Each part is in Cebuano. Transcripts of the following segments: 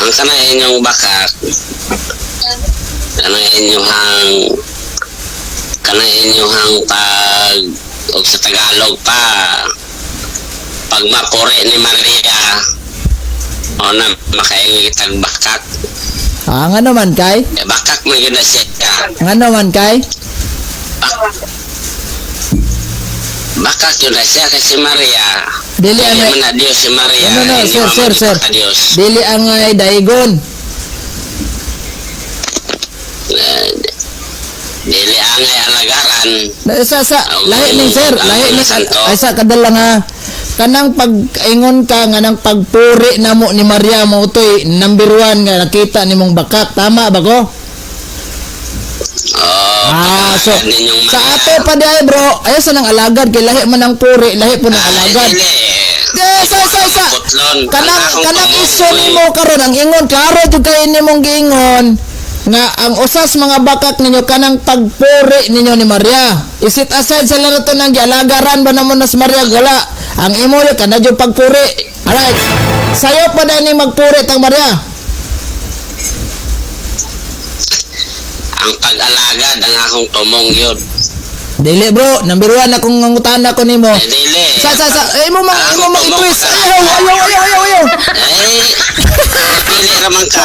Ang kana inyong bakak, kana inyong kana inyong pag, og sa Tagalog pa, pagmapuri ni Maria o na makaingon kitag bakak. Ah, ngano man kay? Eh, bakak man yun na siya. Ngano man kay? Bakak yun na siya kasi Maria Dili dili ang man na Diyos si Maria. No, no, no, Hindi sir, man sir, sir. Diyos. Dili ang ay daigon. Eh, dili angay alagaran. Sa lahi ning sir, lahi ning Santo. ay sa kadala nga kanang pag-ingon ka nga nang pagpuri namo ni Maria mo utoy number one nga nakita nimong bakak, tama ba ko? Oh, Ah, so pag-alagad ninyong sa Maria. ato pa di ay, bro, ayo sa nang alagad kay lahi man ang puri, lahi po ng Ay, alagad. dili. Eh, sa Putlon. kanang Ang akong kanang tumong, iso eh. nimo karon ang ingon klaro jud kay nimong giingon nga ang usas mga bakak ninyo kanang pagpuri ninyo ni Maria. Isit aside sa lang to nang gialagaran ba namo nas Maria, wala. Ang imo yun kana jud pagpuri. Alright. Sayo pa dani magpuri tang Maria. Ang pag-alagad ang akong tumong yun. Dili bro, number one akong ngutana ko nimo. Eh, dili. Sa eh, imo mang Ang i-twist. tumong- Ayaw, ayaw, ayaw, ayaw, ayaw. Eh, dili raman ka.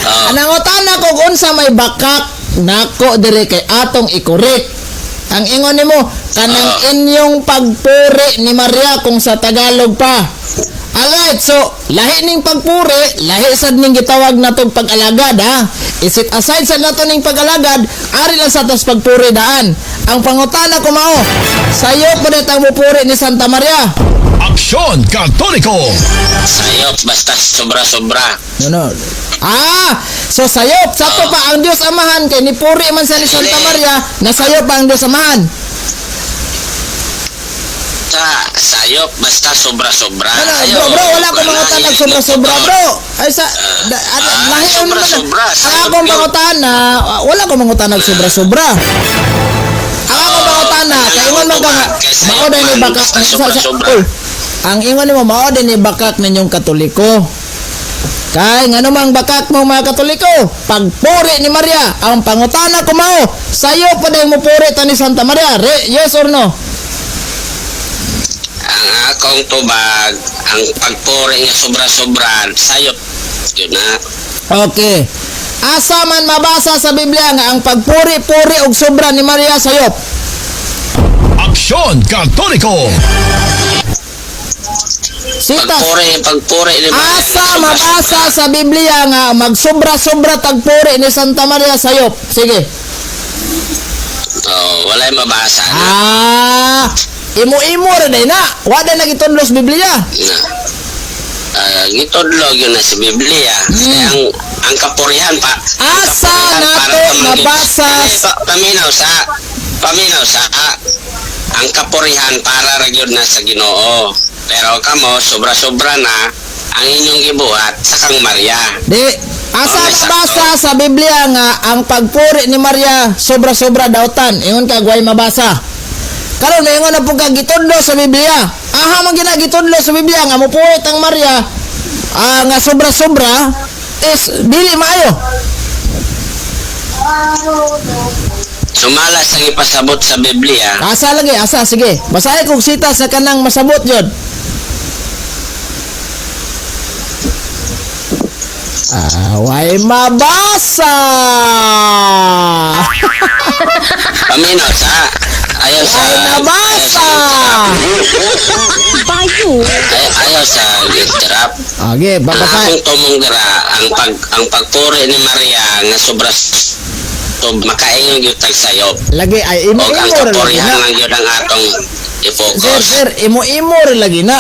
Oh, Ang nangutana ko kung unsa may bakak nako dire kay atong i-correct. Ang ingon nimo kanang inyong pagpuri ni Maria kung sa Tagalog pa. Alright, so lahi ning pagpuri, lahi sad ning gitawag natong pag-alagad ha. Isit aside sad nato ning pag-alagad, ari lang sa atos pagpuri daan. Ang pangutana ko mao, sayo pa na tang mupuri ni Santa Maria. Aksyon Katoliko. Sayop, basta sobra-sobra. No, no. Ah, so sayop sa to pa ang Dios Amahan kay nipuri man sa ni Santa Maria, nasayop pa ang Dios Amahan. Sa sayop, basta sobra-sobra. Ano, Ayaw, bro, bro, wala ko wala, mga tanag sobra-sobra, bro. Ay sa da, ano, Ah, lahi ang naman. sobra-sobra, Ang sayop akong yun. pangutana, wala ko mga tanag sobra-sobra. Ang akong pangutana, kay ingon man ka nga, Kay sayop mao din ni man, bakak basta sobra-sobra. Uy, ang ingon nimo mao din ni bakak ninyong Katoliko. Kay ngano mang bakak mo mga Katoliko, pagpuri ni Maria, ang pangutana ko mao, sayo pa dahil mo puri ta ni Santa Maria. Re, yes or no? Ang akong tubag, ang pagpuri nga sobra-sobra, sayop. Yun na. Okay. Asa man mabasa sa Biblia nga ang pagpuri-puri og sobra ni Maria sayop? Aksyon Katoliko. Sitas. Pagpuri, pagpuri ni Maria. Asa nga mabasa sobra-sobra. sa Biblia nga magsobra-sobra tagpuri ni Santa Maria sayop? Sige. Oh, walay mabasa na. Ah, imo-imo ra day na. Wa na nagitudlo sa Biblia. Na. Ah, gitudlog yun na sa Biblia. Kaya ang kapurihan pa. Ang Asa kapurihan nato para sa mga- mabasa Eh, paminaw sa ang kapurihan para ra gyud na sa Ginoo. Pero kamo sobra-sobra na ang inyong gibuhat sa kang Maria. Di asa Okay, sakto. mabasa sa Biblia nga ang pagpuri ni Maria sobra-sobra dautan. Ingon ka way mabasa. Karon ingon na pud ka gitudlo sa Biblia. Aha man gina gitudlo sa Biblia nga mopurit ang Maria nga sobra-sobra is dili maayo. Sumala sa ipasabot sa Biblia. Asa lagi, asa sige. Basahi kog sita sa kanang masabot yun. Ah, way mabasa. Paminaw sa ayaw sa Way nabasa. Bayo. Ayaw sa interrupt. Okay, Ang babasahin. akong tumong dira ang pagpuri ni Maria nga sobra to makaingon gyud tag sayop. Lagi ay Og ang imo-imo ra lagi kapurihan na. lang gyud ang atong Sir, i-focus. sir, imo-imo ra lagi na.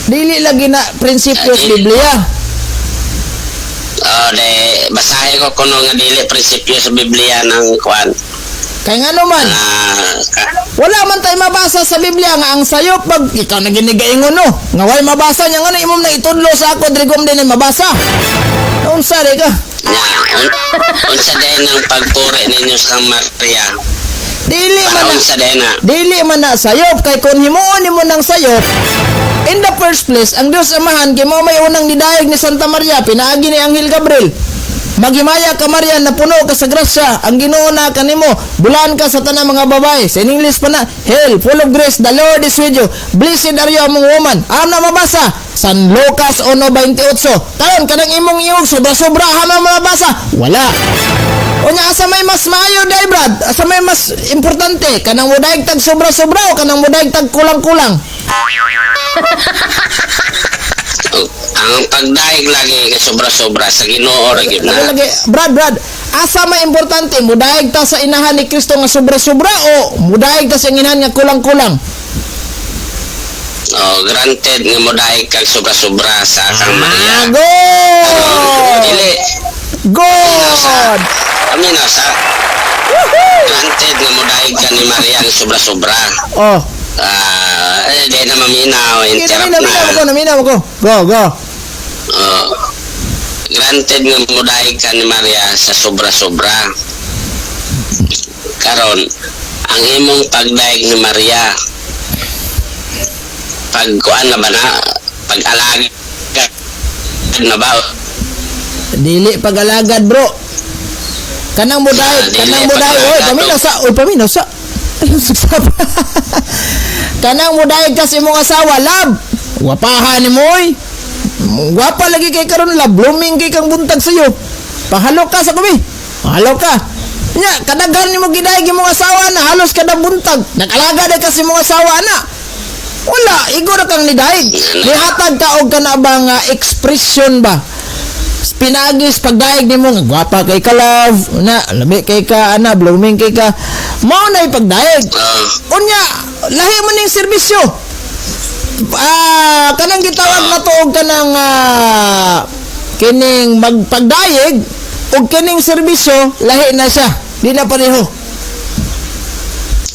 Dili lagi na prinsipyo sa Biblia. Oh, de basahin ko kuno nga dili prinsipyo sa Biblia ng kwan. Kay ngano man, wala man tay mabasa sa Biblia nga ang sayop pag ikaw na ginigaingon no. Nga way mabasa niya ngano imong na itudlo sa ako diri din ay mabasa. Unsa di ka? Nya, unsa din ang pagpuri ninyo sa kang Maria? Dili man Para na unsa din na. Dili man na sayop kay kung himuon nimo ng sayop, in the first place, ang Dios Amahan kay mao may unang nidayeg ni Santa Maria pinaagi ni Anghel Gabriel. "Maghimaya ka, Maria, napuno ka sa grasya, ang Ginoo na kanimo, bulan ka sa tanang mga babae." Sa in English pa na, "Hail, full of grace, the Lord is with you. Blessed are you among women." Am na mabasa San Lucas 1:28. Karon, kanang imong iyog sobra-sobra, hama mabasa wala. Unya, asa may mas maayo day, Brad? Asa may mas importante? Kanang mudayeg tag sobra-sobra o kanang mudayeg tag kulang-kulang? Ang pagdaig lagi kay sobra-sobra sa Ginoo ra gyud na. Lagi, lagi, Brad, Brad, asa may importante? Mudayeg ta sa inahan ni Kristo nga sobra-sobra o mudayeg ta sa inahan nga kulang-kulang? Oh, granted nga modaig kag sobra-sobra sa kang Maria. Ah, good! Dili. Good! Kami na sa granted nga modaig ka ni Maria nga sobra-sobra. Oh. Ah, eh, di na maminaw, Sige, interrupt naminaw, naminaw na. ko, naminaw ko. Go, go. Oh, granted nga modaig ka ni Maria sa sobra-sobra. Karon, ang imong pagdaig ni Maria, pag kuan na ba na, pag-alagad na ba? Dili pag-alagad, bro. Kanang mudayeg, Ah, dili kanang mudayeg. Oy, pag-alagad, paminaw sa, oy, paminaw sa. Ayun, sugsab. Kanang mudayeg ka sa imong asawa, "Love. Wapahan ni mo, oy. Gwapa lagi kay karon, love. Blooming kay kang buntag sa'yo. Pahalo ka sa kumi. Pahalo ka." Nya, kadaghan nimo gidayeg imong asawa na halos kada buntag. Nag-alaga na ka sa imong asawa na. Wala, igo ra kang nidaig. Nihatag ka og kana bang expression ba? Pinagis pagdaig nimo nga gwapa kay ka, love, na lami kay ka ana, blooming kay ka. Mao na pagdaig. Unya, lahi mo ning serbisyo. Ah, kanang gitawag na to og kanang kining magpagdayeg og kining serbisyo, lahi na siya. Di na pareho.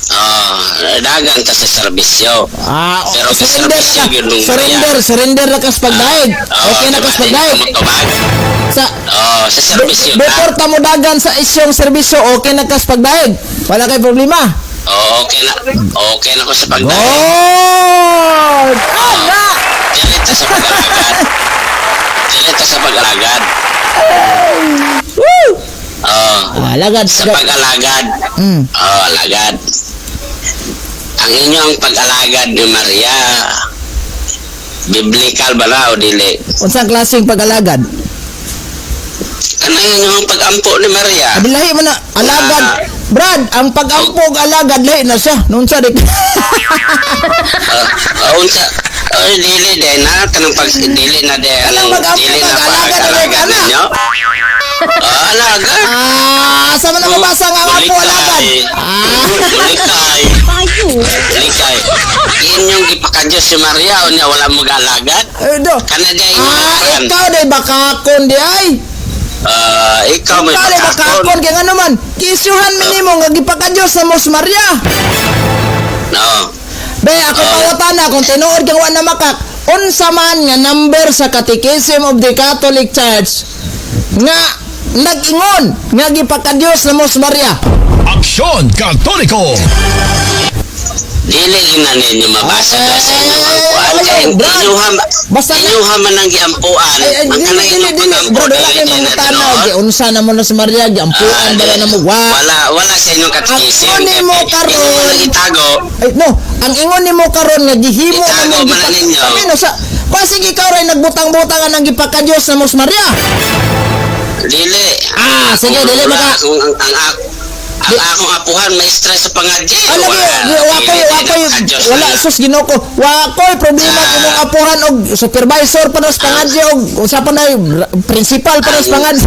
Oh, dagan ta sa serbisyo. Ah, Pero sa surrender serbisyo ka. yun nung Surrender, surrender na kas pagdaig. Oh, Okay na kas pagdaig. Tubag. Sa Oh, sa serbisyo na. before ta mo dagan sa isyong serbisyo, okay na kas pagdaig. Wala kay problema. Oh, okay na. Okay na ko sa pagdaig. Good! Ana! Dili ta sa pag-alagad. Dili ta sa pag-alagad. Woo! Oh, Alagad. sa pag-alagad. Oh, alagad. Ang inyong pag-alagad ni Maria, biblical ba na o dili? Unsang klaseng pag-alagad? Kanang inyong pag-ampo ni Maria? Abi, lahi man na alagad. Ah. Brad, ang pag-ampo og alagad, lahi na siya. Noon sa dik. Unsa? Oh, dili din na kanang pag dili na de Kanang mag-ampo dili na kag alagad na pag-alagad ana. ninyo. Oh, alagad. Ah, sa man na mabasa nga ang ampo alagad? Ah. Likay. Likay. Inyong gipakadyos si Maria unya wala mo galagad. Eh, do. Kana di inyong Ah, kuan. ikaw day bakakon di ay. Ah, ikaw may Ikaw day bakakon. bakakon kay ngano man. Kiisyuhan mi nimo nga gipakadyos sa Mos Maria. No. Be, ako pangutana kung tinuod kang wa na makak, unsa man nga number sa Catechism of the Catholic Church nga nag-ingon nga gipakadyos na Mos Maria? Aksyon Katoliko! Dili gina ninyo mabasa Ay, do sa inyong ay, kuan. ay, Kay ay, Brad. Basta na- inyuha man ang giampuan. Ay, ay, Ang dili, kanang dili, inyong dili. pagampo, Bro, wala dili kay na mga tanaw. tinuod. Giunsa na mo na si Maria, giampuan Ah, ba na mo? Wa. Wala, wala sa inyong catechism. Ang ingon nimo karon. Inyo man ang itago. Ay, no, ang ingon nimo karon nga gihimo na Itago mo man na ninyo. Sabi no sa kasi ikaw ray nagbutang-butang ang gipakadyos na Mos Maria. Dili. Ah, sige, dili Wala maka. akong ang akong apuhan may stress sa pangadye. Alam mo, wakoy, wakoy, wala, sus Ginoo ko. Wakoy problema Ah. imong apuhan og supervisor pa sa pangadyo og unsa pa na principal pa sa pangadyo.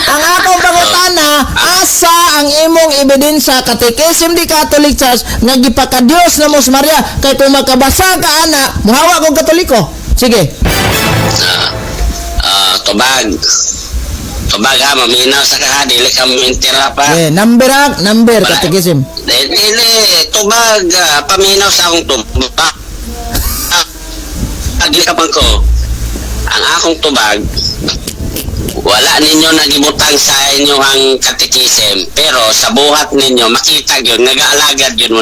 Ang akong pangutana, asa ang imong ebidensya Catechism di Catholic Church nga gipakadyos na Mos Maria? Kay kung makabasa ka ana, muhawa kog Katoliko. Sige. Ah, tubag. Tubag ha, maminaw sa ka ha, dili ka mintira pa. Eh, number ang number Wala. Catechism. Dili, dili, tubag, paminaw sa akong tubag. Dili ka bang ko? Ang akong tubag, Wala ninyo nagibutang sa inyo ang katekisim, pero sa buhat ninyo makita gyud nagaalagad gyud mo.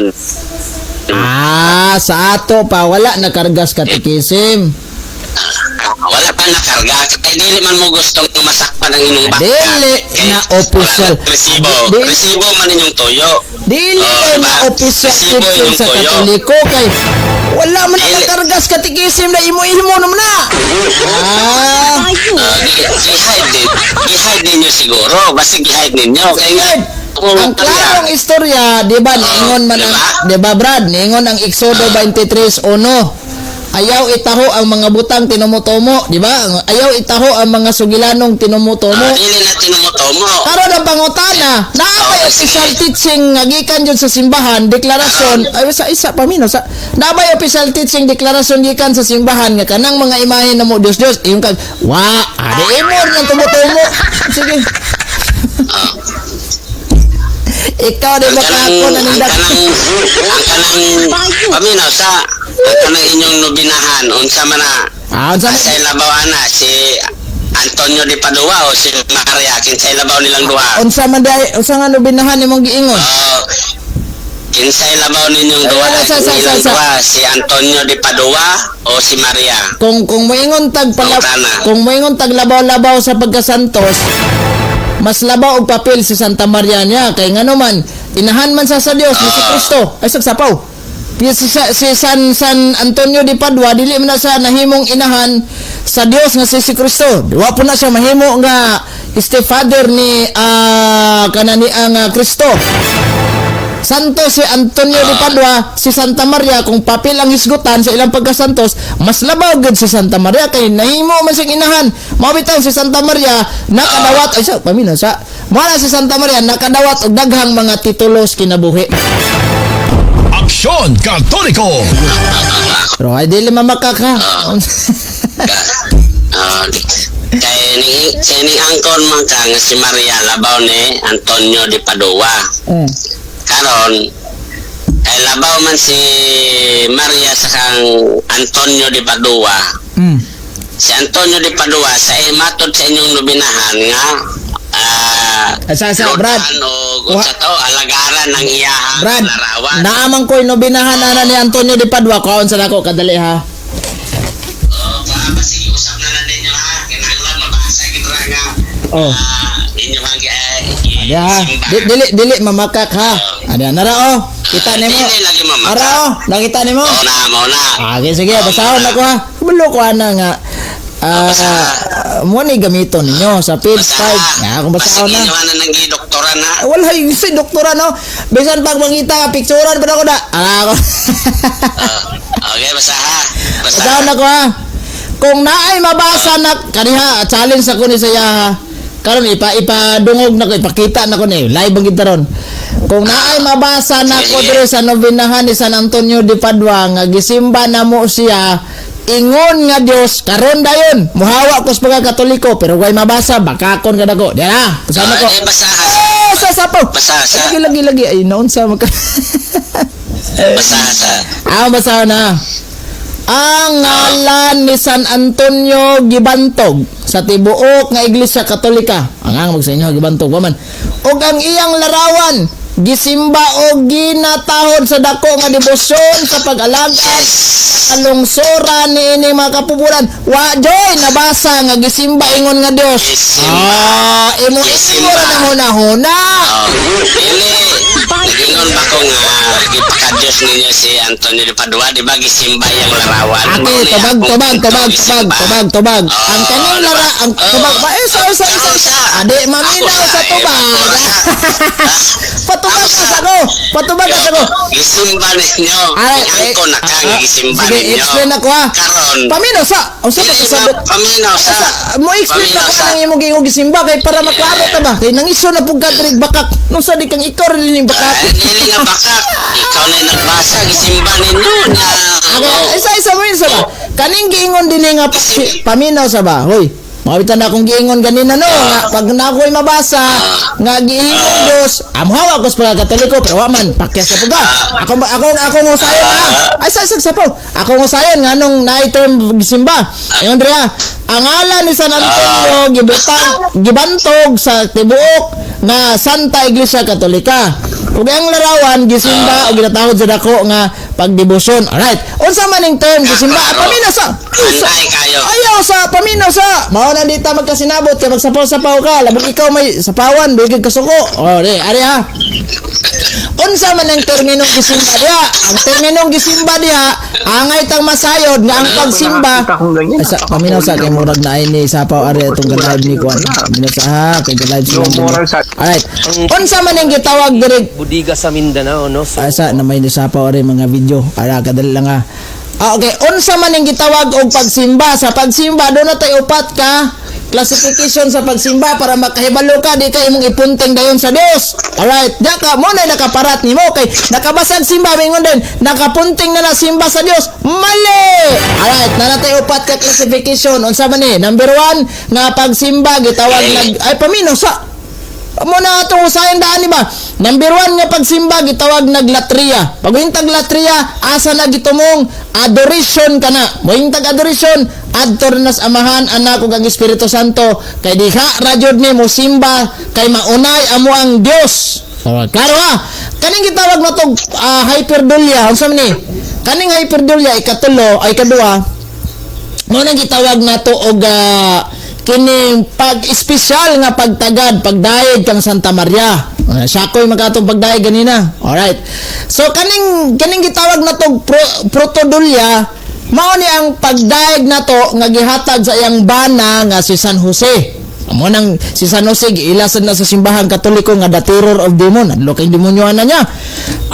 Ah, sa ato pa wala nakargas katekisim. Wala pa nakarga kay dili man mo gustong masakpan ang inyong baka. Dili Kay na official. wala resibo, resibo man inyong tuyo. Dili Oh, na diba? official Resibo teaching inyong sa tuyo. Katoliko kay wala man Dili. nakargas katekisim na imo-imo naman na. Ah, Gi-hide din. Gi-hide ninyo siguro. Basta gi-hide ninyo. Kaya nga, ang klarong istorya, di ba, niingon man ang, diba? di ba, Brad, niingon ang Exodo 23:1. Ayaw itaho ang mga butang tinumutomo, di ba? Ayaw itaho ang mga sugilanong tinumutomo. Dili na tinumutomo. Karon ang pangutana, naa may official teaching nga gikan jud sa simbahan, deklarasyon, ay sa isa pa mino sa naa may official teaching deklarasyon gikan sa simbahan nga kanang mga imahe na mo Dios Dios, iyong kag wa, ade imor ng tumutomo. Sige. Ikaw di Ang ba kanang, kako na ang nindak? kanang, ang kanang, paminaw sa, ang kanang inyong nobinahan, unsa man na, Ah, unsa man? sa labaw ana, si Antonio de Padua o si Maria, kinsay labaw nilang duha. Unsa man dai, unsa nga nobinahan nimong giingon? Oh, kinsay labaw ninyong duha, Ay, nilang duha, si Antonio de Padua o si Maria. Kung moingon tag pala, Pangutana. kung moingon tag labaw-labaw sa pagkasantos, mas labaw og papel si Santa Maria niya kay ngano man inahan man sa Dios ni si Kristo ay sagsapaw. Si San San Antonio de Padua dili man na sa nahimong inahan sa Dios nga si Kristo. Wa po na siya mahimo nga stepfather ni kanani ang Kristo. Santo si Antonio de Padua, si Santa Maria kung papel ang hisgutan sa ilang pagkasantos, mas labaw gud si Santa Maria kay nahimo man siyang inahan. Mao bitaw si Santa Maria nakadawat ay sa pamina sa mao na si Santa Maria nakadawat og daghang mga titulos kinabuhi. Aksyon Katoliko! Pero ay dili mamakak ha. Ah, kay ning angkon man ka nga si Maria labaw ni Antonio de Padua. Karon kay labaw man si Maria sa kang Antonio de Padua. Si Antonio de Padua sa matod sa inyong nobinahan nga Sa, Brad. lodan og unsa to alagaran ng iyahang Brad, larawan. naaman ko'y nobinahan ana ni Antonio de Padua kaon sa nako kadali ha. Oh, baka sige usap na lang ninyo ha. Kinahanglan mabasa gid ra nga. Oh. Inyo ang Adi ha. Dili dili mamakak ha. Adi nara oh. Kita nimo. Dili lagi mamakak. Ara oh, nakita nimo. Mao na, mao na. Ah, okay, sige, basahon ako ha. Kabalo ko ana nga. Mo ni gamiton ninyo sa page 5. Ya, kung basahon Basig na. inyo na nang gidoktoran ha. Ah, wala yung si doktora no. Bisan pag mangita picturean pa na ko na. Ah, ako. Okay, basa ha. Basa. Basahon ako ha. Kung naay mabasa na kaniha challenge ako ni saya ha. Karon ipadungog na ko ipakita na ko ni live ang gid ron. Kung naay mabasa na ko diri sa nobenahan ni San Antonio de Padua nga gisimba na mo siya ingon nga Dios karon dayon muhawa ko sa pagkakatoliko pero way mabasa bakakon ka nako. Diyan na. Basahon Ah, ako. eh, basa ha. Eh, sa sapaw. Basa sa. Lagi lagi lagi ay naon sa maka. Basa sa. Ah, basa na. Ang ngalan ni San Antonio gibantog sa tibuok nga Iglesia Katolika. Ang ang mag sa inyo gibantog pa man. Ug ang iyang larawan gisimba o ginatahod sa dako nga debosyon sa pag-alagad kalungsuran niini mga kapupulan. Wa joy nabasa nga gisimba ingon nga Dios. Gisimba. Ah, imo imo Gisimba. ra na hunahuna. Oh, dili. Nagingon ba ko nga gipakadiyos ninyo si Antonio de Padua, di ba gisimba yung larawan? Ate, Mao ni tubag, akong tubag, punto, tubag, tubag, gisimba. tubag, tubag. Oh, Ang kaning diba? lara, ang Oh. tubag ba? Eh, sa. Ako sa. Ade, maminaw Ako sa eh, tubag. ako sa. Patubag Ako ka sa ko. Patubag ka sa ko. Gisimba ninyo. Ay, Ang angkon na ka nga gisimba sige, ninyo. explain ako ha. Karon. Paminaw sa, unsa ba Dili kasabot? Paminaw sa. Sa, mo explain Paminaw ako sa. nang imong giingong gisimba kay para maklaro ta ba? Kay nangiso na pug ka diri bakak. Nung sa di kang ikaw rin ning bakak. Ay, dili nga bakak. Ikaw na yung nagbasa, gisimba ninyo na. Okay, isa isa mo isa ba? Kaning giingon dinhi nga paminaw sa ba? Hoy. Mao na akong giingon ganina, no, nga pag na ako'y mabasa nga gihimong Dios, amuhaw ako sa pagkakatoliko, pero wa man pakyas sa puga. Ako ako ako ngusayon ha. Ay sa sa sapaw. Ako ngusayon nga nung naay term gisimba. Ingon diri ha, ang ngalan ni San Antonio gibutang gibantog sa tibuok nga Santa Iglesia Katolika. Ug ang larawan gisimba o ginatawag sa dako nga pagdebosyon. Alright. Unsa man ning term gisimba? Ah, paminaw sa. Antay kayo. Ayaw sa paminaw sa. Mao na dita magkasinabot kay magsapaw-sapaw ka. Labot ikaw may sapawan, bigig kasuko. Oh, di, ari ha. Unsa man ang terminong gisimba diha? Ang terminong gisimba diha, angay tang masayod nga ang pagsimba. Nakakita kong ganyan. Ay, sa, paminaw sa kay murag na ay ni sapaw ari atong live ni kuan. Paminaw sa ha, kay live No sila. moral sa Alright. Unsa man ang gitawag diri? Budiga sa Mindanao, no? So, Asa na may nisapaw ari mga video. Ara kadali lang ha. Ah, okay. Unsa man ang gitawag og pagsimba? Sa pagsimba do na tay upat ka classification sa pagsimba para makahibalo ka di ka imong ipunting dayon sa Dios. Alright, diya ka mo na nakaparat nimo kay nakabasag simba mingon din nakapunting na na simba sa Dios. Mali. Alright, na natay upat ka classification. Unsa man ni? Number 1 nga pagsimba gitawag nag ay paminaw sa. Mo na atong usahin daan ni ba? Number 1 nga pagsimba gitawag naglatria. Pag uhintag latria, asa na gitumong adoration kana. Mohintag adoration, adto na sa Amahan, Anak ug ang Espiritu Santo. Kay diha ra jud ni mo simba kay maunay amo ang Dios. Oh, klaro ha. Kaning gitawag na tog hyperdulia, unsa man ni? Kaning hyperdulia ikatulo ay kadua, mo nang gitawag nato og kining pag-espesyal nga pagtagad, pagdayeg kang Santa Maria. Siya ko'y makatong pagdayeg ganina. Alright. So kaning kaning gitawag nato protodulya, mao ni ang pagdayeg nato nga gihatag sa iyang bana nga si San Jose. Amo nang si San Jose giilasan na sa simbahan Katoliko nga the terror of demon. Adlo kay demonyo na niya.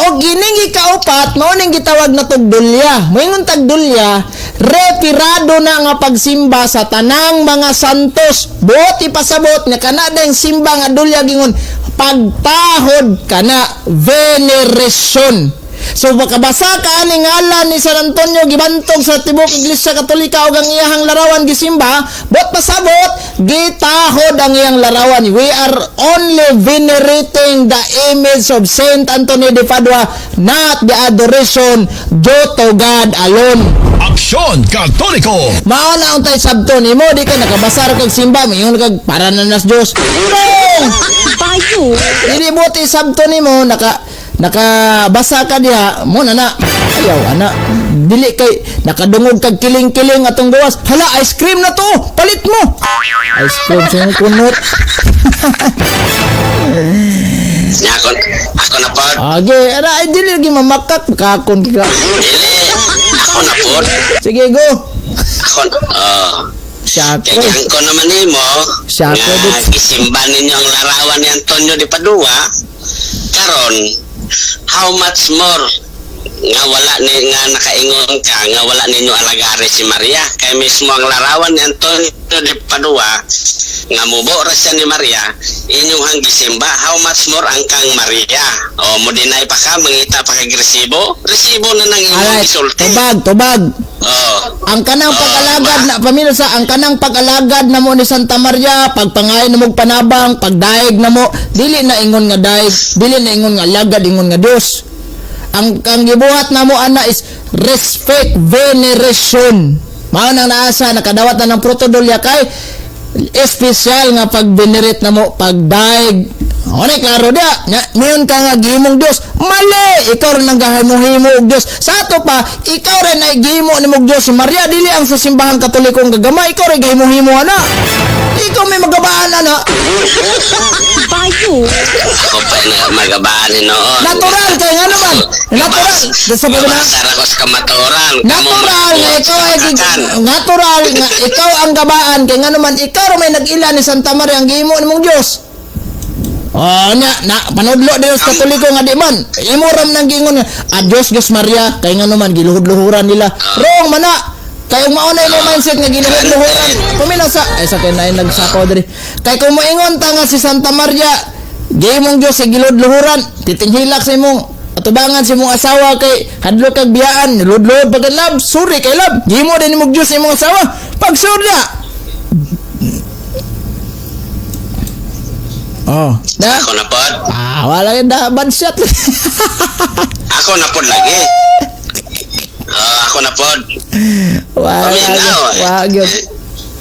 O gining ikaupat mao ning gitawag na dulya. Moingon tag dulya, retirado na nga pagsimba sa tanang mga santos. Buot ipasabot nga kana ding simba nga dulya gingon pagtahod kana, veneration. So makabasa ka ani ngalan ni San Antonio gibantog sa tibuok Iglesia Katolika ug ang iyahang larawan gisimba, bot pasabot gitahod ang iyang larawan. We are only venerating the image of Saint Anthony de Padua, not the adoration due to God alone. Aksyon Katoliko! Mao na untay sabto nimo, di ka nakabasa ra kag simba, moingon kag para na nas Dios. Wrong! Bayo. Dili buti sabto nimo nakabasa ka diha mo na na ayaw ana dili kay nakadungog kag kiling-kiling atong gawas, hala, ice cream na to, palit mo ice cream sa imong kunot. Nya ako, ako na pod. Age ara ay dili lagi mamakak kakon ka. Dili. Ako na pod. Sige, go. Ako, oh. Siya Kay giangko naman nimo Siya nga ko, dit. gisimba ninyo ang larawan ni Antonio de Padua. Karon, how much more nga wala ni nga nakaingon ka nga wala ninyo alagari si Maria, kay mismo ang larawan ni Antonio de Padua nga mubo ra siya ni Maria inyong hang gisimba, how much more ang kang Maria? O mo deny pa ka, mangita pa kag resibo, resibo na nang imong Alright, gisulti. Tubag, tubag. Oh. Ang kanang pag-alagad na pamilya sa ang kanang pag-alagad na mo ni Santa Maria, pagpangayon na mo og panabang, pagdaig na mo, dili na ingon nga daig, dili na ingon nga alagad, ingon nga Dios. Ang gibuhat na mo ana is respect, veneration. Mao nang naasa nakadawat na ng protodolya kay espesyal nga pag-venerate na mo, pagdaig. O na, klaro dia. Nya, ngayon ka nga gihimong Dios. Mali! Ikaw rin ang gahimo-himo og Dios. Sa ato pa, ikaw rin ay gihimo ni mong Dios. Si Maria dili ang sa simbahang Katolikong gagama. Ikaw rin gahimo-himo ana. Ikaw may magabaan ana. Bayo. Ako pa na magabaan noon. Natural kay nga naman. Natural. Sa pag na Gabasar ako sa kamatuoran. Natural nga ikaw ay natural nga ikaw ang gabaan kay nga naman ikaw ra may nag-ila ni Santa Maria ang gihimo nimong Dios. Oh, nya na panudlo Dios Katoliko nga di man. Imo ram nang giingon nga adios Dios Maria kay nga naman giluhod-luhuran nila. Wrong man na. Kay ug mao na imong mindset nga giluhod-luhuran. Paminaw sa ay sa kay naay nagsapaw diri. Kay kung moingon ta nga si Santa Maria gihimong Dios sa giluhod-luhuran, titinghilak sa imong atubangan sa imong asawa kay hadlok kag biyaan, luhod-luhod pag love, sorry kay love. Gihimo din imong Dios sa imong asawa. Pag surya. Oh, na? Ako na pod. Ah, wala yun na bad shot. Ako na pod lagi. Ah, ako na pod. Wala Paminaw, eh. wala gyud.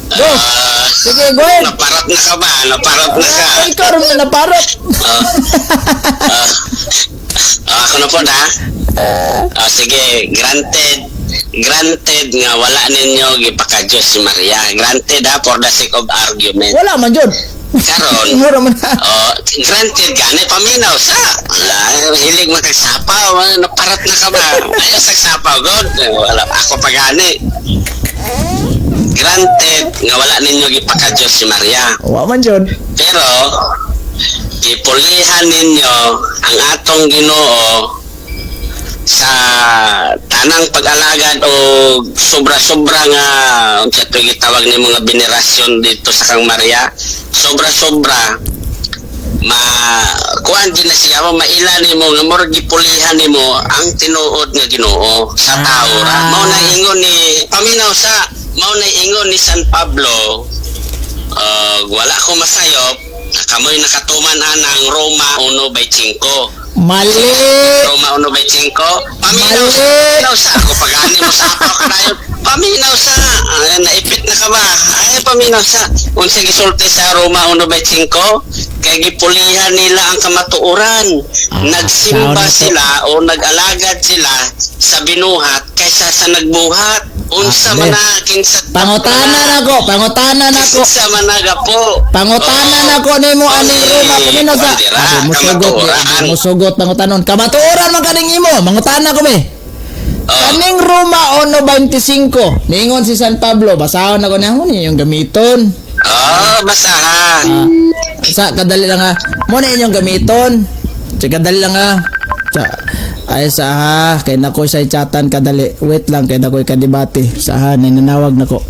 Go. Ah, Sige, go ahead. naparot na ka ba? Naparot na ka. Ay, ikaw rin naparot. Ah, ah, ah, ako na pod ha. Ah, sige, granted. Granted nga wala ninyo gipaka-Diyos si Maria. Granted ha, for the sake of argument. Wala man jud. Karon, Mura man na. oh, granted gani paminaw sa. Wala, hilig magsapaw, naparat na ka ba? Ayaw sa sapaw, god. Wala ako pa gani. Granted nga wala ninyo gipaka-Diyos si Maria. Wa man jud. Pero gipulihan ninyo ang atong Ginoo sa tanang pag-alagad o sobra-sobra nga unsa to gitawag ni mga venerasyon dito sa kang Maria, sobra-sobra ma kuan din na siya mo maila nimo nga murag gipulihan nimo ang tinuod nga Ginoo sa tao ra. Mao na ingon ni paminaw sa mao na ingon ni San Pablo, wala ko masayop kamoy nakatuman anang Roma 1:5. Mali. Roma 1:5. Paminaw sa, Mali. paminaw sa ako pagani mo sa ako kadayon. Paminaw sa, ay, naipit na ka ba? Ay, paminaw sa unsa gisulti sa Roma 1:5 kay gipulihan nila ang kamatuoran. Ah, Nagsimba sao na to? sila o nag-alagad sila sa binuhat kaysa sa nagbuhat. Unsa Ah, man le. na kinsa Pangutana nako, pangutana nako. Kinsa man nagapo. Pangutana Oo. nako nimo aning Roma paminaw sa. Bandera, Abi musugot, kamatuoran. di musugot pangutanon. Kamatuoran man kaning imo, mangutana ko be. Oo. Kaning Roma 1:25. Niingon si San Pablo, basahon ako na mo yung gamiton. Oh, basta ha. Ah, sa kadali lang ha. Mo na inyong gamiton. Sa kadali lang ha. Sa, ay sa ha, kay nako sa chatan kadali. Wait lang kay nakoy kadebate. Sa ha, nanawag nako.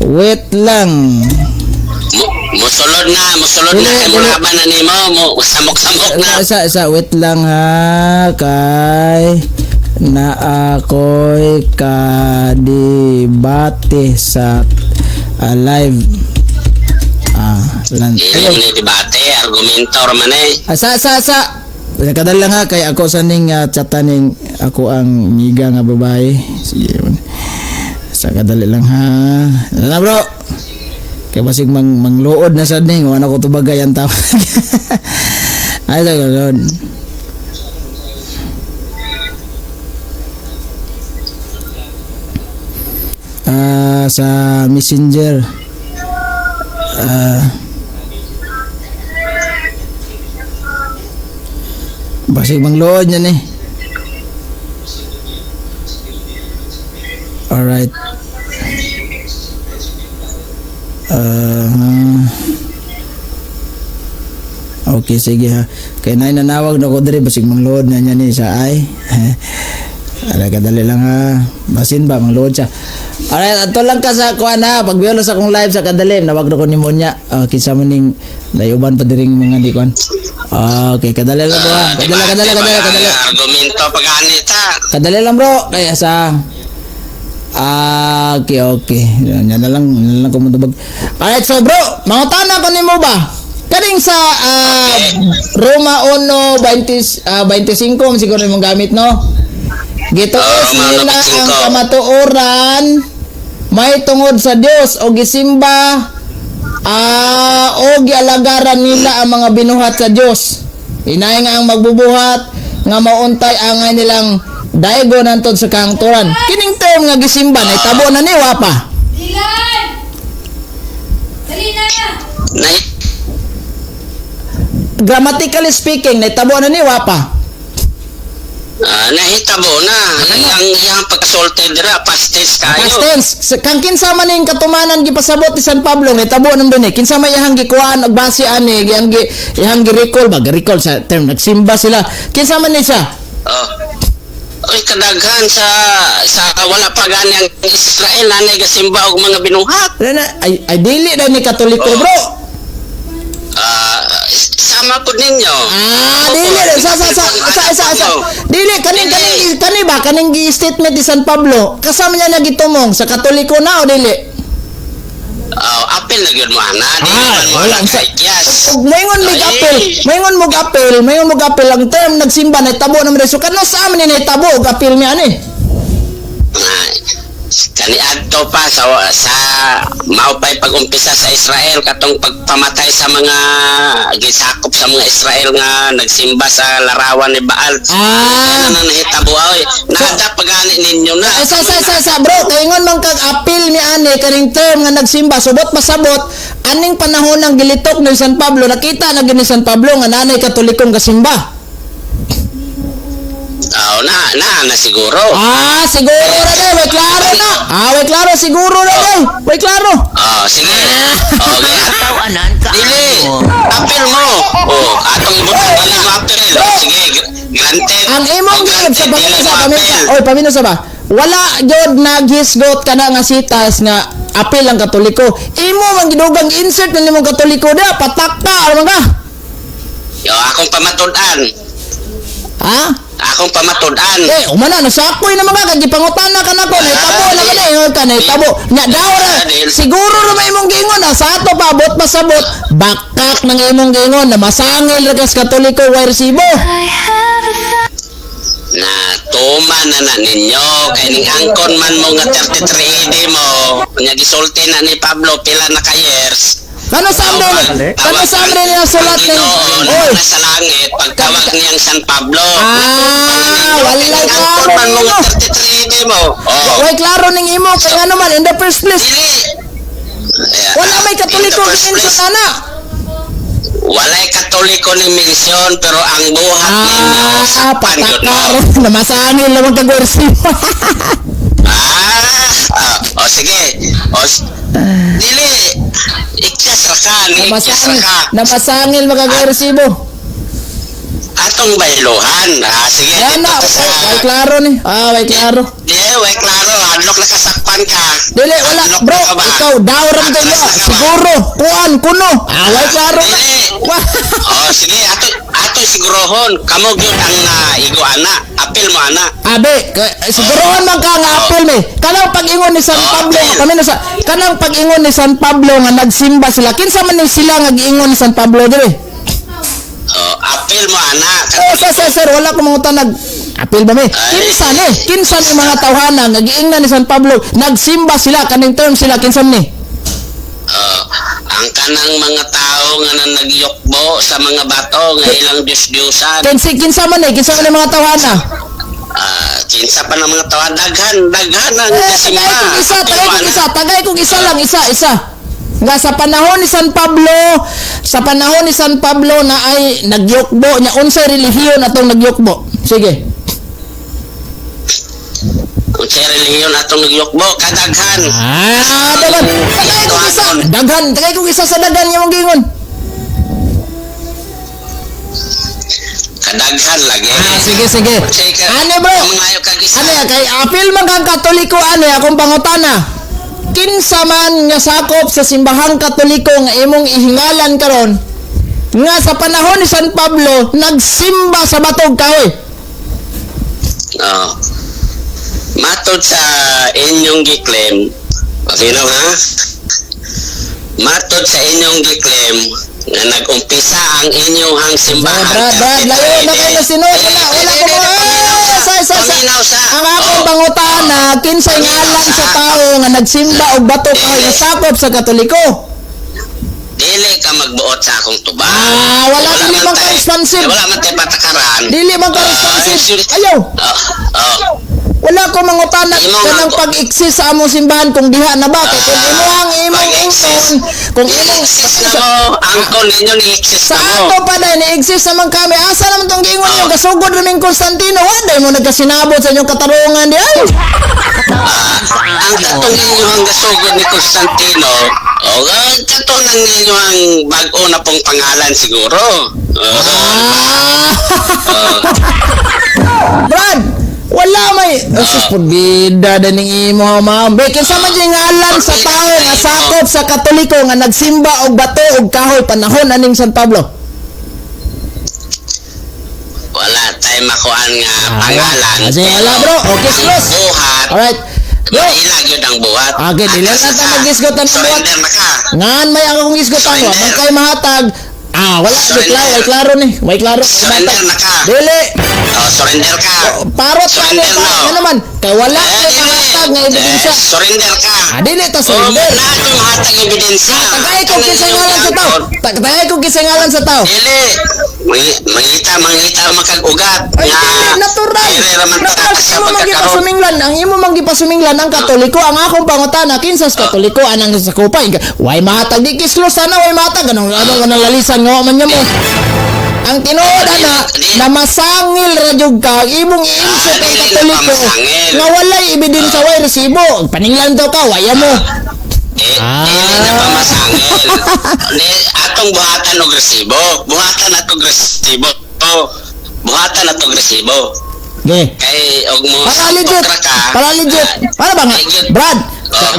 Wait lang. Musulod na, musulod na Dili, kay dili. mulaban na nimo, mo samok-samok na. Sa wait lang ha kay na ako'y kadebate sa live. Ah, lan. Ilang ni debate, argumento ra man eh. Ah, sa sa sa kadal lang ha kay ako sa ning chataning ako ang miga nga babae. Sige man. Sa kadali lang ha. Ano na bro? Kay basig mang mangluod na sad ning wala ko tubagay ang tawag. Ay sa ganun. Ah, sa Messenger. Ah, basig mangluod yan eh. Alright. Ah, okay, sige ha. Kay nay nanawag na ko diri basig mangluod na niya ni sa ay. Ala kadali lang ha. Basin ba mangluod siya. Alright, ato lang ka sa kuan ha. Pagbiolo sa akong live sa kadali, nawag na ko nimo niya. Kinsa man ning layuban pa diring mga di kuan. Okay, kadali lang bro. Ha. Kadali, kadali, kadali, kadali. Argumento pag ta. Kadali lang bro. Kaya sa Ah, okay, okay. Yan, yan na lang kumutubag. Alright, so bro, mangutana ko nimo ba? Kaning sa Roma 1:20, 25 siguro imong gamit no. Gituos Oo, Roma nila 1:25. ang kamatuoran may tungod sa Dios o gisimba o gialagaran nila ang mga binuhat sa Dios. Inay nga ang magbubuhat nga mauntay angay nilang daigo nantod sa kangturan. Kining term nga gisimba na itabo na ni wa pa. Dilan! Dali na! Na Grammatically speaking, naitabo na ni wa pa. Nahitabo na. Ang iyang pagkasulti dira past tense kayo. Past tense. Kang kinsa man ning katumanan gipasabot ni San Pablo naitabo nam dinhi. Kinsa may iyang gikuhaan og base ani, iyang gi iyang gi-recall ba, gi-recall sa term nagsimba sila. Kinsa man ni siya? Oh. Oy, kadaghan sa sa wala pa gani ang Israel nanay gasimba og mga binuhat. Wala na, ay, ay dili na ni Katoliko bro. Ah, sama pud ninyo. Ah, dili sa sa sa sa sa sa. Dili kaning kaning kani ba kaning gi statement ni San Pablo. Kasama niya nagitumong sa Katoliko na o dili? Oh, apil na gyud mo ana. Dili Ah, man mo wala ana sa kay Kiyas. Ug moingon mig Ay. apil, moingon mo apil, moingon mo apil ang term nagsimba nahitabo naman so kano sa amin ni nahitabo og apil mi ani. Ah, kaniadto pa sa mao pa'y pag-umpisa sa Israel katong pagpamatay sa mga gisakop sa mga Israel nga nagsimba sa larawan ni Baal. Ano na nahitabo oy? Nada pagani ninyo na. Eh, sa bro, kay ingon man kag apil mi ani kaning term nga nagsimba subot pasabot aning panahon ng gilitok ni San Pablo, nakita na gini San Pablo nga nanay Katolikong gasimba. Oh, na na na siguro. Ah, siguro na day, way klaro na. Ah, way klaro siguro na day. Way klaro. Oh, sige. Oh, Tawanan ka. Dili, apil mo. Oh, atong ibutang dili mo apil. Oh, sige, granted. Ang imong Oh, giib sa granted, pamino dili sa mo pamino apil. sa. Oy, pamino sa ba? Wala jud naghisgot kana nga sitas nga apil ang Katoliko. Imo man gidugang insert na nimong Katoliko da, patak ka ano man ka? Yo, akong pamatud-an. Ha? Akong pamatud-an. Eh, umana nasakoy na mga kag gipangutana ka nako, nahitabo na ka na, ingon ka nahitabo. Nya daw ra siguro ra may imong giingon na sa ato pa abot pasabot. Bakak nang imong giingon na masangil ra kas Katoliko way resibo. Na tuma na na ninyo kay ning angkon man mo nga 33 AD mo nya gisulti na ni Pablo pila na ka years. Kano sa amre? Kano sa amre niya sulat ni? Oy, Oy, sa langit pagtawag niyang San Pablo. Ah, walay Kay ning angkon klaro man mo nga ninyo. 33 AD mo. Oh. Way klaro ning imo kay ngano man in the first place. Dili. Wala may In the Katoliko first giingon place, ana. walay Katoliko ni mention pero ang buhat ninyo Ah, sakpan gyud mo. patakar na masangil naman kag resibo. Ah, ah, o sige. O, dili. Ikyas ra ka, ni ikyas ra Namasangil, ka. namasangil makag resibo. Atong bayluhan. Ah, sige. Ayan na, dito ta way, way klaro ni. Ah, way klaro. Di, way klaro. Hadlok na kasakpan ka. Dili, wala, Hadlok bro, na ka ba? ikaw, daw ram kayo. Atras na ka ba? Siguro, kuan, kuno. Ah, way klaro na. Dili. O, sige. Ato, ato sigurohon. Kamo gyud ang igo ana. Apil mo ana. Abe, sigurohan man ka nga apel me. Kanang pag-ingon ni San Oh, Pablo, apel. kami na sa kanang pag-ingon ni San Pablo nga nagsimba sila. Kinsa man ni sila nga giingon ni San Pablo dire? O, apil mo ana. Oh, sir, sir, sir, wala ko mga nag apil ba me? Kinsa ni? Kinsa ni mga tawhana nga giingnan ni San Pablo nagsimba sila kaning term sila kinsa ni? Oh, ang kanang mga tao nga na nagyukbo sa mga bato nga ilang Diyos-Diyusan. Kinsa kinsa man ni? Kinsa man ni mga tawhana? Ah, kinsa pa ng mga tao, daghan, daghan ang Eh, kasimba. tagay kong isa, tagay kong isa, tagay kong isa lang, isa, isa. Nga sa panahon ni San Pablo, sa panahon ni San Pablo na ay nagyukbo nya unsay relihiyon atong nagyukbo. Sige. Unsay relihiyon atong nagyukbo, kadaghan. Ah, daghan. Tagay kong isa, daghan, tagay kong isa sa daghan nga mong giingon. Kadaghan lagi. Ah, sige, sige. Unsay ka? Ano bro? Mangayo kag isa. Ano ya kay apil man kang Katoliko ano akong pangutana. Kinsa man nga sakop sa simbahang Katoliko nga imong ihingalan karon nga sa panahon ni San Pablo nagsimba sa batog kahoy. Oh. Matod sa inyong giklaim, sino ha? Matod sa inyong giklaim nga nag-umpisa ang inyong simbahan. Brad, Brad, layo na kayo na sinod. Wala, wala ko mga. Ah, sa. Paminaw sa. Ang akong Oh. pangutana, kinsay ngalan sa tao nga nagsimba og bato kahoy nga sakop sa Katoliko. Dili ka magbuot sa akong tubag. Ah, wala, dili man ka responsive. Wala man tay patakaran. Dili man ka Ah, responsive. Ayaw. Oh, oh. Wala ko mangutana Imo nga kanang ko. pag-exist sa among simbahan kung diha na ba kay kung Ah, imo ang imong pag-exist. ingnon, kung imong I-exist na mo. Angkon ninyo ni-exist sa na mo. ato pa dahil ni-exist naman kami. Asa naman tong giingon niyo? Kasugod raming Constantino. Wa dahil mo nagkasinabot sa inyong katarungan di ay. Ang katong inyong gasugod ni Constantino, oh, ang katong ng inyong bag-o na pong pangalan siguro. Oh, Ah! oh. Brad, wala may sus pagbida daning imo ma'am. Be kinsa man yung ngalan sa tao nga sakop sa Katoliko nga nagsimba og bato og kahoy panahon aning San Pablo. Wala tayo makuan nga pangalan. Ah, sige, wala, bro. Okay, Ang close. buhat, Alright. Yo. Maila gyud ang buhat. Okay, dili na ta magisgot ang buhat. Surrender na ka. Ngan may akong gisgutan wa man kay mahatag. Ah, wala di klaro, way klaro ni. Way klaro. Surrender na ka. Dili. Oh, surrender ka. Parot ka ni Surrender pa na. ano man kay wala Eh, kay dili. mahatag nga ebidensya. Eh, surrender ka. Ah, dili ta Oh, surrender. na akong mahatag ebidensya. Tagay ko kinsay ngalan sa tao. Tagay ko kinsay ngalan sa tao. Dili. Mangita, mangita makag-ugat. Ay, Nga, dili, natural. Dili raman ta Natural, sa imo pagkakaroon. manggipasuminglan, ang imo manggipasuminglan ang Katoliko, ang akong pangutana kinsa sa Katoliko anang sa kupay. Way mahatag di kislo sana way mahatag anong anong anong lalisan nga wa man niya mo. Ang tinuod ana na masangil ra jud ka ang imong iinsot Ah, ang dili na Katoliko pamasangil. nga walay ebidensya way resibo. Paninglan daw ka waya mo. Eh, Ah. dili na pamasangil. Ni atong buhatan og resibo. Buhatan atong resibo. Buhatan atong resibo. Ge. Kay og mo Para legit. ra ka. Para legit. Ah, Para ba nga? legit. Brad,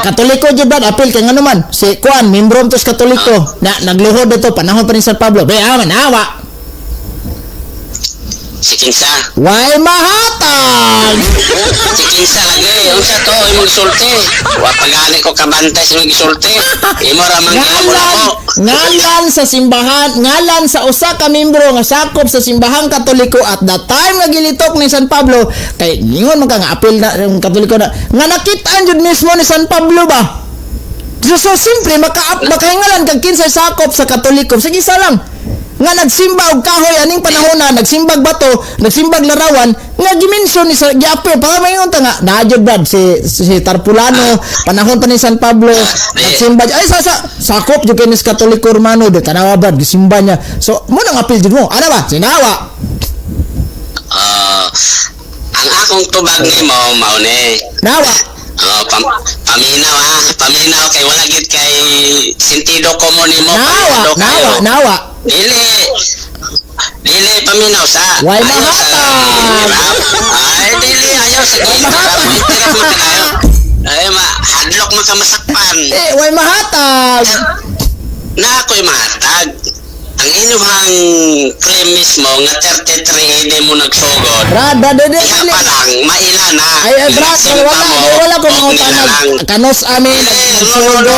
Katoliko jud Brad, apil kay ngano man. Si Kuan, membro to sa Katoliko. Na nagluhod dito panahon pa ni San Pablo. Be, ah, manawa. Si Kinsa. Way mahatag. Si Kinsa lagi. Unsa to imong sulti? Wa pa gani ko kabantay sa imong gisulti. Imo ra man Ngalan, gilabo. ngalan sa simbahan, ngalan sa usa ka membro nga sakop sa simbahang Katoliko at the time nga gilitok ni San Pablo kay ningon man ka nga apil na yung Katoliko na nga nakit-an jud mismo ni San Pablo ba. So simple makahingalan kag kinsay sakop sa Katoliko. Sige isa lang. Nga nagsimba og kahoy aning panahon na nagsimbag bato, nagsimbag larawan nga gimension ni sa giapil para maingon ta nga naa jud Brad si Tarpulano panahon pa ni San Pablo nagsimba ay sa sakop jud kay ni sa Katoliko Romano do tanawa Brad gisimba niya. So mo nang apil jud mo. Ana ba? Sinawa. Ah, ang akong tubag nimo mao ni. Nawa. Oh, paminaw ha, paminaw kay wala gid kay sentido komon nimo. Nawa, paminaw nawa, kayo. nawa. Dili. Dili paminaw sa. Way Ayaw sa mahatag. hirap. Ay dili ayaw sa mahatag. hirap mo kaayo. Ay ma hadlok man ka masakpan. Eh, way mahatag. Na ako'y mahatag. Ang inyong claim mismo nga 33 AD mo nagsugod. Brad, Brad, dili, Iha dili. pa lang, maila na. Ay, ay, Brad, Nagsimba wala, mo, wala ko og mangutana. nilalang. Kanos amin, Eh, no, nagsugod. no,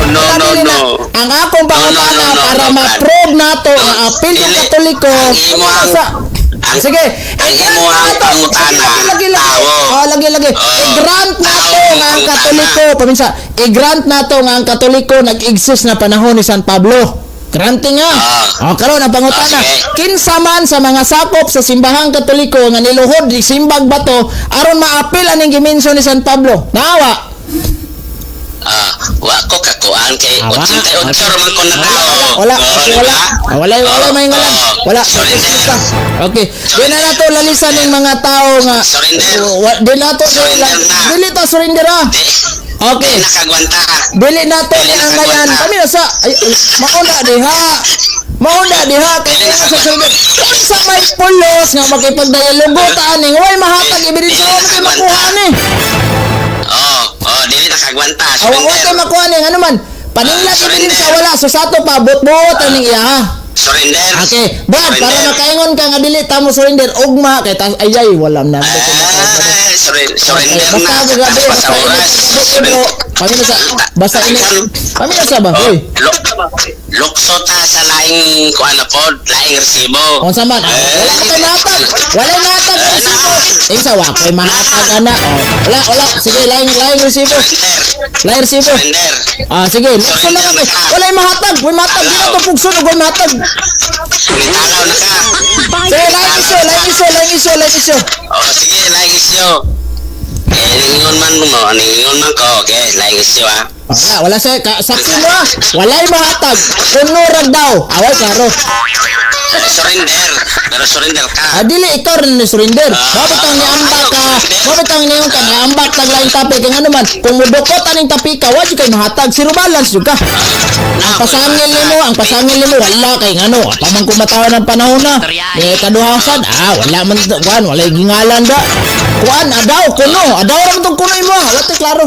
no, Wala, no, dili na. no. Ang akong pangutana No, no, no, no, para no, Brad. ma-prove nato No, nga apil yung dili. Katoliko. Ang imo Sa- Sige, ang i-grant imo ang nato. pangutana, Sige, lagi, lagi, lagi. tao. Oh, lagi, lagi. Oh, I-grant nato tao nga ang ang Katoliko, paminsa, i-grant nato nga ang Katoliko nag-exist na panahon ni San Pablo. Granting nga. Ah. O karon ang pangutana, Ah, sige. kinsa man sa mga sakop sa simbahang Katoliko nga niluhod di simbag bato aron maapil aning gimension ni San Pablo. Naawa. Ah, wa ko kakuan kay Ah, wa. 88 raman ko na tao. Wala, Oh, okay, di wala. ba? Ah, wala, wala Oh, may ngalan. oh. Wala. Surrender. Okay. Di na nato lalisan ning mga tao nga Surrender. Di nato Surrender na. dili ta surrender ah. Di, Okay. di nakagwanta. Dili nato ni ang ngayan. Kami na sa ay, ay, mauna diha. Mauna diha kay Dili sa na surrender. Unsa may pulos nga makipagdialogo ta aning way mahatag ebidensya wa kay makuha ani. Oh, oh, dili nakagwanta. Awa wa kay Surrender. makuha ni ano man. Paninglat Ah, surrender. ebidensya wala so sato pa bot-bot aning iya ha. Surrender. Okay, Brad, para Surrender. makaingon ka nga dili ta mo surrender ugma kay tas ay ay wala na. Ah, surrender Okay, na. basta gabi, Taas pa basta sa oras. init, bro. Pamina sa basta init. Pamina sa ba? Oh, Hoy. lukso ta sa laing kuan na pod, laing resibo. Unsa man? Ah, wala kay mahatag. Wala mahatag ang resibo. Eh sa wa kay mahatag ana. Oh, wala wala. Sige, laing laing resibo. Surrender. Laing resibo. Surrender. Ah, sige, lukso na kay. Wala mahatag, way mahatag. Di na to pugson og way mahatag. Nitalaw na ka. Sige, laing isyo, laing isyo, laing isyo, laing isyo. Oh, sige, laing isyo. Eh, ningon man mo, ningon man ko, okay, laing isyo ah. Wala, wala sa ka, saksi mo ah. Walay mahatag. Kuno rag daw. Away klaro. Eh, surrender. Pero surrender ka. Ah, dili ikaw rin ni surrender. Mao bitang niambak ka. Mao bitang niyon ka niambak tag laing topic kay ngano man kung mudukot aning topic ka, wa jud kay mahatag, zero balance jud ka. Ang pasangil nimo, ang pasangil nimo wala kay ngano, pa man kumatawa ng panahon na. Eh kaduhasan, ah wala man kuan, wala gingalan da. Kuan adaw kuno, adaw ra man tong kuno imo. Wala tay klaro.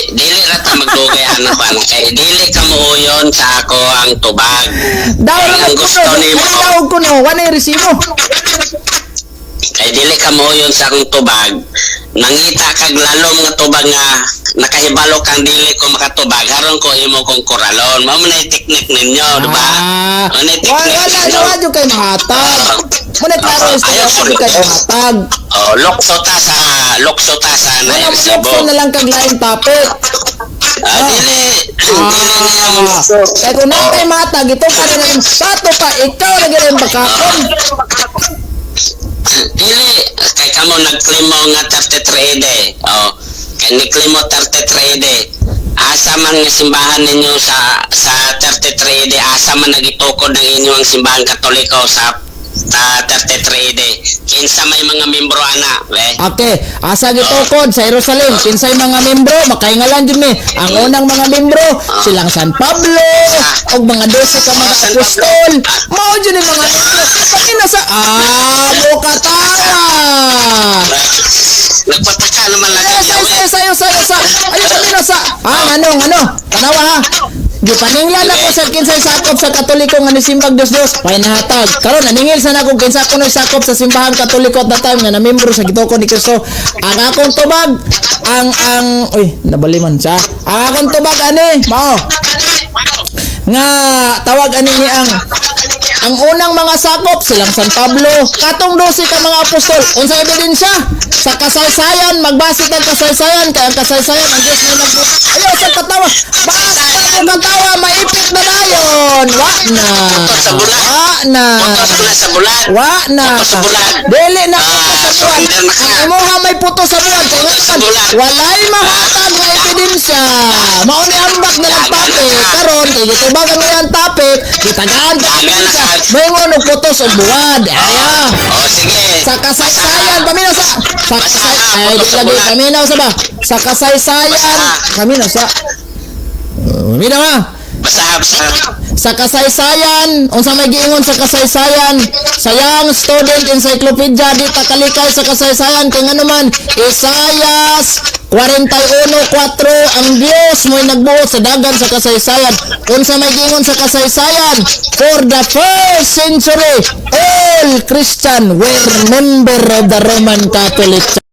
Dili ra ta magdugay anak ko anak kay dili ka muuyon sa ako ang tubag. Daw ra Kay man ang gusto kuno, nimo, daw kuno, wala resibo. kay Kay dili ka moyon sa akong tubag, nangita kag lalom nga tubag nga nakahibalo kang dili ko makatubag, haron ko imo kong koralon. Mao man ay teknik ninyo, di ba? Ah, Mao na wala, teknik wala, ninyo. wala jud kay mahatag. Muna klaro Ah, istorya, ayaw, wala jud kay mahatag. Oh, lokso ta sa Wala mo nairesibo. lukso na lang kag lain topic. Ah, dili. Dili niya mo Ah, kay kung naa kay mahatag, ito pa rin ang sato pa, ikaw na gyud ang bakakon. Dili kay kamo nag-claim mo nga 33 AD. Oh, kay ni-claim mo 33 AD. Asa man nga simbahan ninyo sa 33 AD, asa man nagitukod ng inyong simbahan Katoliko sa 33 AD? Kinsa may mga membro ana, we? Okay, asa gitukod sa Jerusalem, kinsay mga membro, makaingalan jud mi. Ang unang mga membro, silang San Pablo, og mga 12 ka mga apostol. Mao jud ni mga membro. Pamina sa ah, mukatawa. Nagpataka naman lang Sayo, kayo, we. sayo, sayo, sayo, sa. Ayo pamina sa. Ah, ano, ano? Tanawa ha. Gipaninglan ako sa kinsay sakop sa Katoliko nga nisimbag Dios Dios. May nahatag. Karon naningil sa nako kinsa kunoy sakop sa simbahang Katoliko at that time nga namembro sa gitukod ni Kristo. Ang akong tubag ang uy, nabali man siya. Ang akong tubag ani, mao nga tawag ani ni ang unang mga sakop silang San Pablo, katong 12 ka mga apostol. Unsa ebidensya sa kasaysayan? Magbase tag kasaysayan kay ang kasaysayan ang Dios may nagbuhat. Ayaw sa katawa, basta ko katawa, maipit na dayon. Wa na. Puto sa bulan. Wa na. Puto na sa bulan. Wa na. Puto sa bulan. Dili na Ah, puto sa buwan. Surrender na ka. Ang imuha may puto sa buwan kay Puto sa ngayon bulan. walay mahatag nga ebidensya. Mao ni ambak na lang topic karon kay gitubagan mo ang topic, gitagaan pa ebidensya, moingon og putos og buwan. Aya. Oh, sige. Sa kasaysayan, paminaw sa kasay, ay di lagi, paminaw sa ba, sa kasaysayan, paminaw sa, paminaw ha. Basta, basta. Sa kasaysayan, unsa may giingon sa kasaysayan sa Young Student Encyclopedia, di ta kalikay sa kasaysayan kay ngano man Isayas 41:4, ang Dios mo'y nagbuot sa dagan sa kasaysayan. Unsa may giingon sa kasaysayan? For the first century, all Christian were member of the Roman Catholic Church.